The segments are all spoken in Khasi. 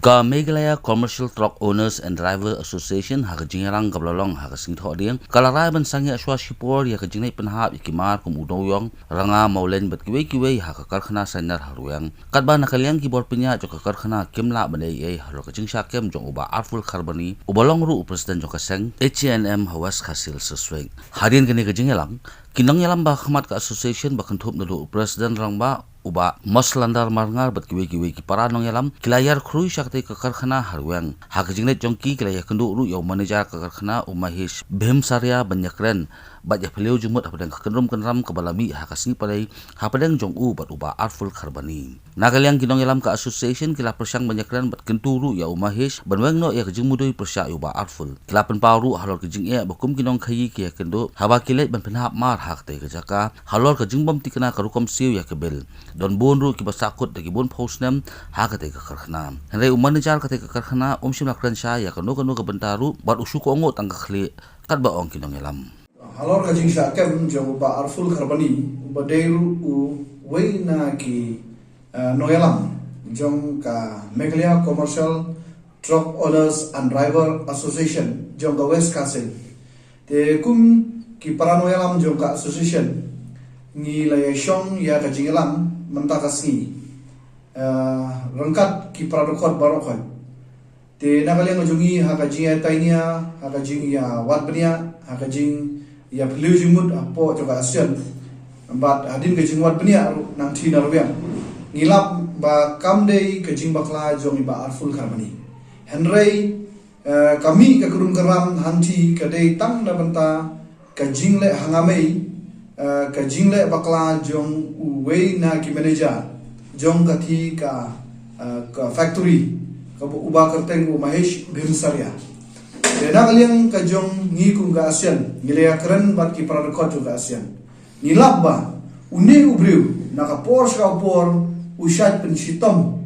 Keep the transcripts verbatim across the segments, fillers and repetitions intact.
Ka Meghalaya Commercial Truck Owners and Driver Association ha ka jingïalang kaba la long ha ka sngi Thohdieng ka la rai ban sangeh shuwa shipor ïa ka jingleit pynhap ïa ki mar kum u Nongïong, Ranga, Mawlein bad kiwei kiwei ha ka karkhana Saiñnar ha Rwiang. Katba na ka liang ki bor pynïaid jong ka karkhana kim lah ban ïai ei halor ka jingshah kem jong u Bah Arful Kharbani uba long ruh u president jong ka seng H A N M ha West Khasi Hills District. Hadien kane ka jingïalang, ki nongïalam ba khmat ka association ba kynthup naduh u president rangbah u Bah Moslandar Marngar bad kiwei kiwei ki para nongïalam ki la ïar khrui sha katei ka karkhana ha Rwiang. Ha ka jingleit jong ki ki la ïakynduh ruh ïa u manager ka karkhana u Mahesh Bhimsaria ban ïakren bad ïaphylliew jingmut hapdeng ka kynrum kynram kaba la mih ha ka sngi Palei hapdeng jong u bad u Bah Arful Kharbani. Na ka liang ki nongïalam ka association ki la pyrshang ban ïakren bad kyntu ruh ïa u Mahesh ban weng noh ïa ka jingmudui pyrshah ïa u Bah Arful. Ki la pynpaw ruh halor ka jingeh ba kum ki nongkhaïi ki ïakynduh haba ki leit ban pynhap mar ha katei ka jaka halor ka jingbym tikna ka rukom siew ïa ka bil. Don bun ruh kiba sahkut da ki bun phew snem ha katei ka karkhana. Hynrei u manager katei ka karkhana um shym la kren shai ïa kano kano ka bynta ruh bad u shu kohnguh tang ka khlieh, katba ong ki nongïalam. Halor ka jingshah kem jong u Bah Arful Kharbani uba dei ruh uwei na ki, eh, nongïalam jong ka Meghalaya Commercial Truck Owners and Driver Association jong ka West Khasi. Te kum ki para nongïalam jong ka association ngi la ïashong ïa ka jingïalang mynta ka sngi, eh, ryngkat ki para dkhot baroh khoit. Te na ka liang jong ngi ha ka jingïatainia, ha ka jingïawad bniah, ha ka jingïaphylliew jingmut hapoh jong ka ASEAN bad hadien ka jingwad bniah ruh nangthie na Rwiang, ngi lap ba kam dei ka jingbakla jong i Bah Arful Kharbani. Hynrei, eh, ka mih ka kynrum kynram hangthie ka dei tang na bynta ka jingleh hangmei, eh, ka jingleh bakla jong uwei na ki manager jong ka thie ka, eh, ka factory, ka uba kyrteng u Mahesh Bhimsaria. Te na ka liang ka jong ngi kum ka ASEAN ngi la ïakren bad ki para dkhot jong ka ASEAN. Ngi lap ba une u briew na ka por sha ka por u shait pynshitom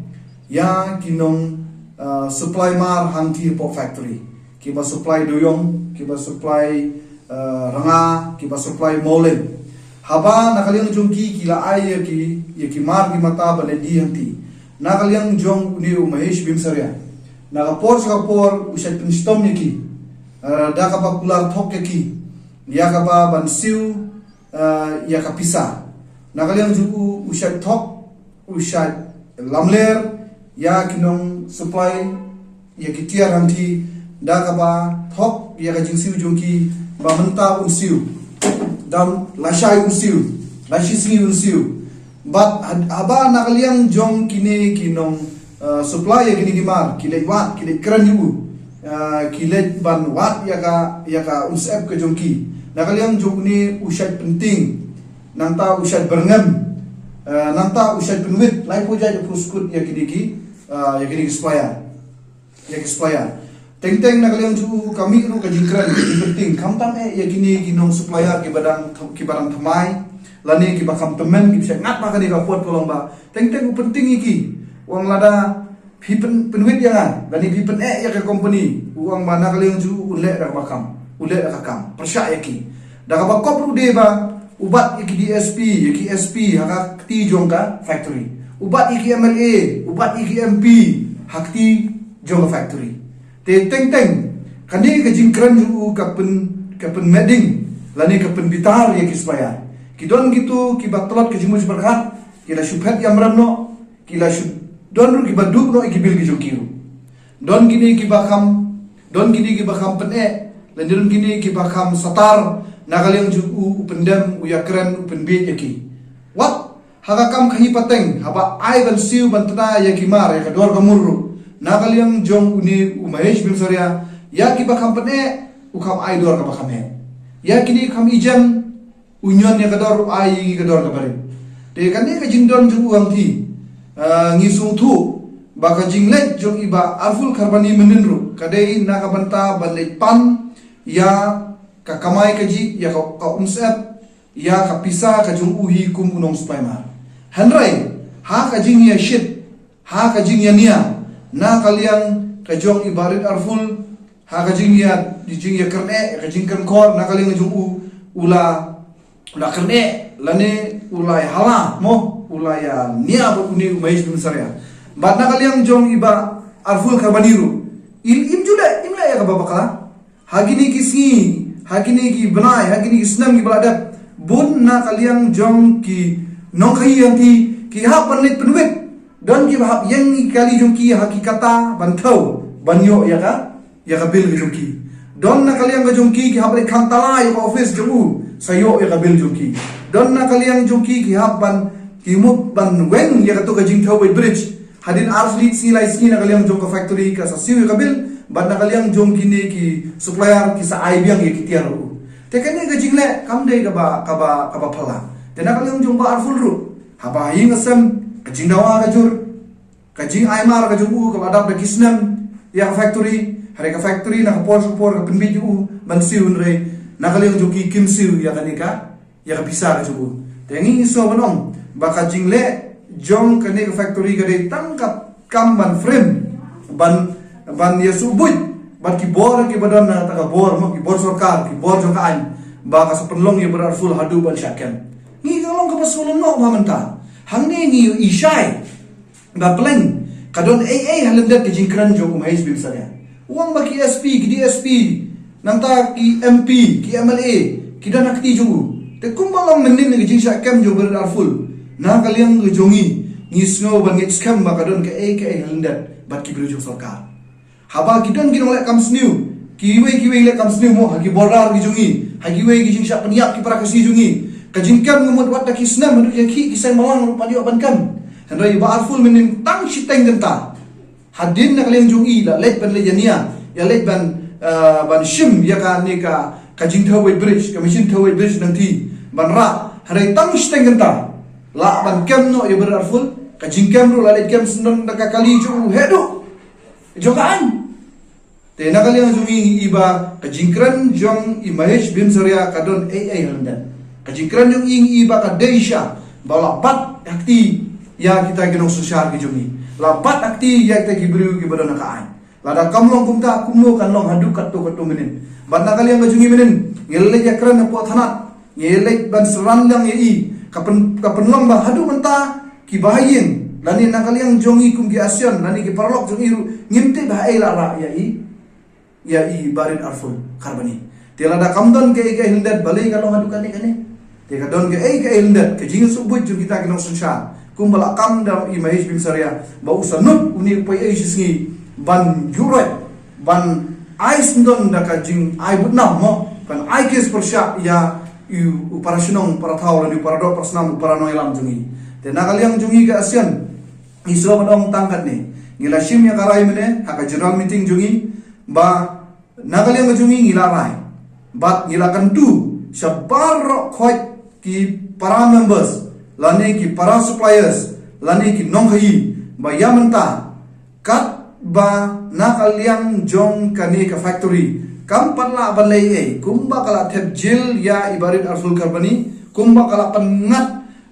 ïa ki nong, eh, supply mar hangthie hapoh factory. Kiba supply dewïong, kiba supply, eh, ranga, kiba supply mawleng. Haba na ka liang jong ki ki la ai ïa ki, ïa ki mar ki mata ban leit die hangthie. Na ka liang jong une u Mahesh Bhimsaria, na ka por sha ka por u shait pynshitom ïa ki, eh, da kaba kular thok ïa ki ïa kaba ban siew, eh, ïa ka pisa. Na ka liang jong u u shait thok, u shait lamler ïa ki nong supply ïa ki tiar hangthie da kaba thok ïa ka jingsiew jong ki ba mynta un siew, dang lashai un siew, lashisngi un siew. Bad had-, haba na ka liang jong kine ki nong, eh, supply ïa kine ki mar ki leit wad, ki leit kren ïa u, eh, ki leit ban wad ïa ka, ïa ka umsyep ka jong ki. Na ka liang jong une u shait pynting, nangta u shait byrngem, eh, nangta u shait pynwit laiphew jait laiphew skud ïa kine ki, eh, ïa kine ki supplier. Ïa ki supplier. Teng teng na ka liang jong u ka mih ruh ka jingkren ka jingpynting, khamtam eh ïa kine ki nong supplier kiba dang, kiba dang thymmai lane kiba kham tymmen, kiba shait ngat ma kane ka por, ka long ba teng teng u pynting ïa ki. U ong lada phi pyn, pynwit ïa nga lane phi pyneh ïa ka company, u ong ba na ka liang jong u un leh da kaba kham, un leh da ka kam pyrshah ïa ki. Da kaba kop ruh de ba u bat ïa ki DSP, ïa ki SP ha ka kti jong ka factory. U bat ïa ki MLA, u bat ïa ki MP ha kti jong ka factory. Te teng teng kane ka jingkren jong u ka pyn, ka pynmeding lane ka pynbitar ïa ki supplier. Ki don kito kiba tlot ka jingmut jingpyrkhat, ki la shu phet ïamrem noh, ki la shu, don ruh kiba duh noh ïa ki bil ki jong ki ruh. Don kine kiba kham, don kine kiba kham pyneh, lane don kine kiba kham satar, na ka liang jong u u pyndem, u ïakren, u pynbiej ïa ki. Wat ha ka kam khaïi pateng, haba ai ban siew ban tna ïa ki mar ïa ka dor ka mur ruh, na ka liang jong une u Mahesh Bhimsaria, ïa kiba kham pyneh u kham ai dor kaba kham heh. Ïa kine kham ijem, u ñion ïa ka dor, u ai ïa ngi ka dor kaba rit. Te kane ka jingdon jong u hangthie, ah, ngi sngewthuh ba ka jingleit jong i Bah Arful Kharbani mynnin ruh ka dei na ka bynta ban leit pan ïa ka kamai kajih, ïa ka, ka umsyep, ïa ka pisa ka jong u hi kum u nong supply mar. Hynrei ha ka jingïashit, ha ka jingïania na ka liang ka jong i Bah Rit Arful, ha ka jingïa, jingïakren eh, ka jingkren khor, na ka liang jong u, u la, u la kren eh lane u la ïahala mo, u la ïania bad une u Mahesh Bhimsaria. Bad na ka liang jong i Bah Arful Kharbani ruh, im, im ju leh, im leh ïa kaba bakla. Ha kine ki sngi, ha kine ki bnai, ha kine ki snem kiba la dep, bun na ka liang jong ki nongkhaïi hangtei ki hap ban leit pynwit. Don kiba hap ïeng ïa ki kali jong ki ha ki kata ban thew, ban ïoh ïa ka, ïa ka bill ka jong ki. Don na ka liang ka jong ki ki hap leit khang tala ïa ka office jong u, sa ïoh ïa ka bill jong ki. Don na ka liang jong ki ki hap ban, ki mut ban weng ïa kato ka jingthew weighbridge. Hadien ar sngi, sngi lai sngi, na ka liang jong ka factory ka sa siew ïa ka bill, bad na ka liang jong kine ki supplier ki sa ai biang ïa ki tiar ruh. Te kane ka jingleh kam dei kaba, kaba, kaba phylla. Te na ka liang jong Bah Arful ruh, haba ha ïing ha sem, ka jingdawa ka jur, ka jingaimar ka jong u kaba la dap da ki snem ïa ka factory, hynrei ka factory na ka por sha ka por ka pynbiej ïa u ban siew, hynrei na ka liang jong ki kim siew ïa kane ka, ïa ka pisa ka jong u. Te ngi sngew ban ong ba ka jingleh jong kane ka factory ka dei tang ka kam ban frame, ban, ban ïa suhbuit bad ki bor kiba don na kata ka bor, mo, ki bor sorkar, ki bor jong ka aiñ, ba ka sa pynlong ïa Bah Arful haduh ban shah kem. Ngi ka long kaba sngewlem noh ba mynta hangne ngi ïohi shai ba pleng ka don ei ei ha lyndet ka jingkren jong u Mahesh Bimsaria. U ong ba ki S P, ki D S P, nangta ki M P, ki M L A, ki don ha kti jong u. Te kumba long mynnin ka jingshah kem jong u Bah Arful, na ka liang ka jong ngi, ngi sngew ban ngeit skhem ba ka don kaei kaei ha lyndet bad ki briew jong sorkar. Haba ki don ki nongleh kam sniew, kiwei kiwei leh kam sniew, mo, ha ki border ki jong ngi, ha kiwei ki jingshah pynïap ki para Khasi jong ngi, ka jingkem nga mut wat da ki snem haduh ïa ki, ki seng balang ruh pat ïoh ban kem. Hynrei Bah Arful mynnin tang shiteng kynta, hadien na ka liang jong i la leit ban leit ïa nia, ïa leit ban, eh, ban shim ïa kane ka, ka jingthew weighbridge, ka machine thew weighbridge nangta, ban rah, hynrei tang shiteng kynta lah ban kem noh ïa Bah Arful. Ka jingkem ruh la leit kem syndon da ka kali jong u haduh jong ka aiñ. Te na ka liang jong ngi ngi i ba ka jingkren jong i Mahesh Bimsaria ka don ei ei ha lyndet. Ka jingkren jong ngi ngi i ba ka dei shisha ba la bat ha kti ïa kita ki nongsynshar ki jong ngi, la bat ha kti ïa kita ki briew kiba don ha ka aiñ. Lada kam long kumta, kumno kan long haduh katto katto mynnin? Bad na ka liang ka jong ngi mynnin, ngi la leit ïakren hapoh thanat, ngi la leit ban synran lang ïa i. Ka pyn, ka pynlong ba haduh mynta kiba ha ïing, lane na ka liang jong ngi kum ki ASEAN, lane ki paralok jong i ruh, ngim tip ba ha ei la rah ïa i, ïa i Bah Arful Kharbani. Te lada kam don kaei kaei ha lyndet, balei ka long haduh kane kane? Te ka don kaei kaei ha lyndet, ka jingsuhbuit jong kita ki nongsynshar, kumba la kam da i Mahesh Bimsaria, ba u sa nud une u paiei shisngi ban juh roit, ban ai syndon da ka jingai budnam, mo, ban ai kes pyrshah ïa i u para shnong para thaw lane u para doh para snam, u para nongïalam jong ngi. Te na ka liang jong ngi ka ASEAN, ngi sngew ban ong tang katne. Ngi la shim ïa ka rai mynne ha ka general meeting jong ngi, ba na ka liang ka jong ngi ngi la rai bad ngi la kyntu sha baroh khoit ki para members, lane ki para suppliers, lane ki nongkhaïi, ba ïa mynta, katba na ka liang jong kane ka factory kam pat lah ban leh ei ei, kumba ka la thep jil ïa i Bah Arful Kharbani, kumba ka la pynngat,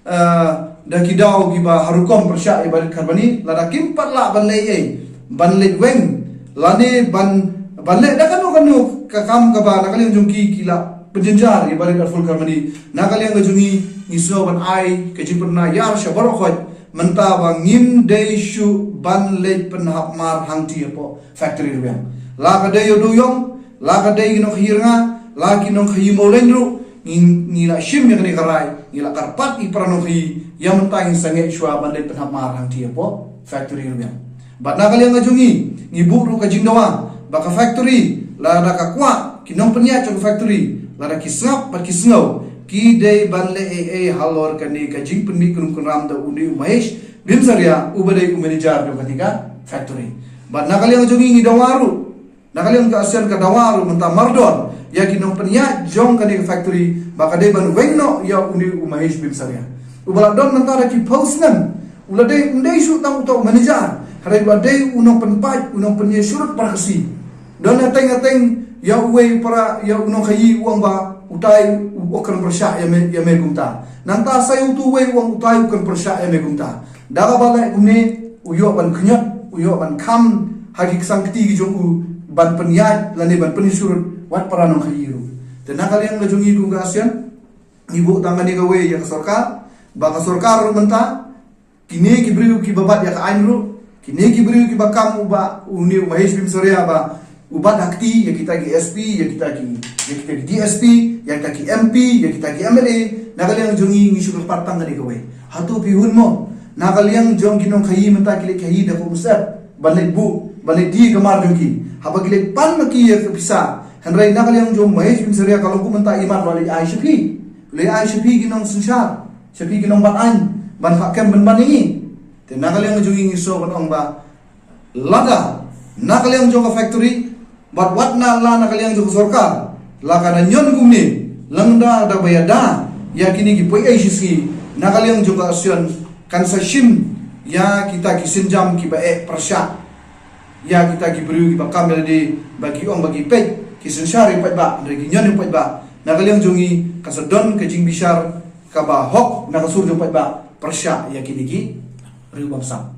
eh, da ki daw kiba ha rukom pyrshah ïa Bah Kharbani, lada kim pat lah ban leh ei ei, ban leit weng, lane ban, ban leh da kano kano ka kam kaba na ka liang jong ki ki la pynjynjar ïa Bah Arful Kharbani, na ka liang ka jong ngi ngi sngew ban ai ka jingpynbna ïar sha baroh khoit mynta ba ngim dei shuh ban leit pynhap mar hangtei hapoh factory Riwiang. La ka dei ïa u dewïong, la ka dei ki nongkhaïi rnga, la ki nongkhaïi mawleiñ ruh, ngi, ngi la shim ïa kane ka rai, ngi la kyrpad ïa ki para nongkhaïi, ïa mynta ngin sangeh shuwa ban leit pynhap mar hangtei hapoh factory Riwiang. Bad na ka liang ka jong ngi, ngi buh ruh ka jingdawa ba ka factory, lada ka kwah ki nongpynïaid jong ka factory, lada ki sngap bad ki sngew, ki dei ban leh ei ei halor kane ka jingpynmih kynrum kynram da une u Mahesh Bimsaria uba dei u manager jong kane ka factory. Bad na ka liang ka jong ngi ngi dawa ruh, na ka liang ka ASEAN ka dawa ruh mynta mardor ïa ki nongpynïaid jong kane ka factory ba ka dei ban weng noh ïa une u Mahesh Bimsaria, uba la don mynta da ki phew snem. U la dei, um dei shuh tang uta u manager, hynrei u la dei u nongpynpait, u nongpynïasyrut para Khasi. Don hateng hateng ïa uwei para, ïa u nongkhaïi u ong ba utai u kren pyrshah ïa me, ïa me kumta. Nangta sa ïa utu uwei u ong utai u kren pyrshah ïa me kumta. Da kaba leh kumne, u ïoh ban khñiot, u ïoh ban kham ha ki ksang kti ki jong u ban pynïaid lane ban pynïasyrut wat para nongkhaïi ruh. Te na ka liang ka jong ngi kum ka ASEAN, ngi buh tang kane kawei ïa ka sorkar, ba ka sorkar ruh mynta, kine ki briew kiba bat ïa ka aiñ ruh, Kine ki briew kiba kam u bah, une u Mahesh Bimsaria ba u bat ha kti ïa kita ki S P, ïa kita ki, ïa kita ki D S P, ïa kita ki M P, ïa kita ki M L A, na ka liang jong ngi ngi shu kyrpad tang kane kawei. Hato phi hun mo? Na ka liang jong ki nongkhaïi mynta ki leit khaïi da ka umsyep, ban leit buh, ban leit die ka mar jong ki. Haba ki leit pan ma ki ïa ka pisa. Hynrei na ka liang jong u Mahesh Bimsaria ka long kum mynta imat ba leit ai sha phi. Leit ai sha phi ki nongsynshar, sha phi ki nongbat aiñ, ban phah kem pynban ïa ngi. Te na ka liang jong ngi ngi sngew ban ong ba lada na ka liang jong ka factory, bad wat na la na ka liang jong ka sorkar, la ka da ñion kumne, lada da ba ïada ïa kine ki poiei shisngi, na ka liang jong ka ASEAN kan sa shim ïa kita ki sienjam kiba eh pyrshah ïa kita ki briew kiba kam ïalade, ba ki ong ba ki peit, ki synshar ïa u paidbah, hynrei ki ñion ïa u paidbah. Na ka liang jong ngi ka sa don ka jingbishar kaba hok na ka sur jong u paidbah pyrshah ïa kine ki riewbangsan.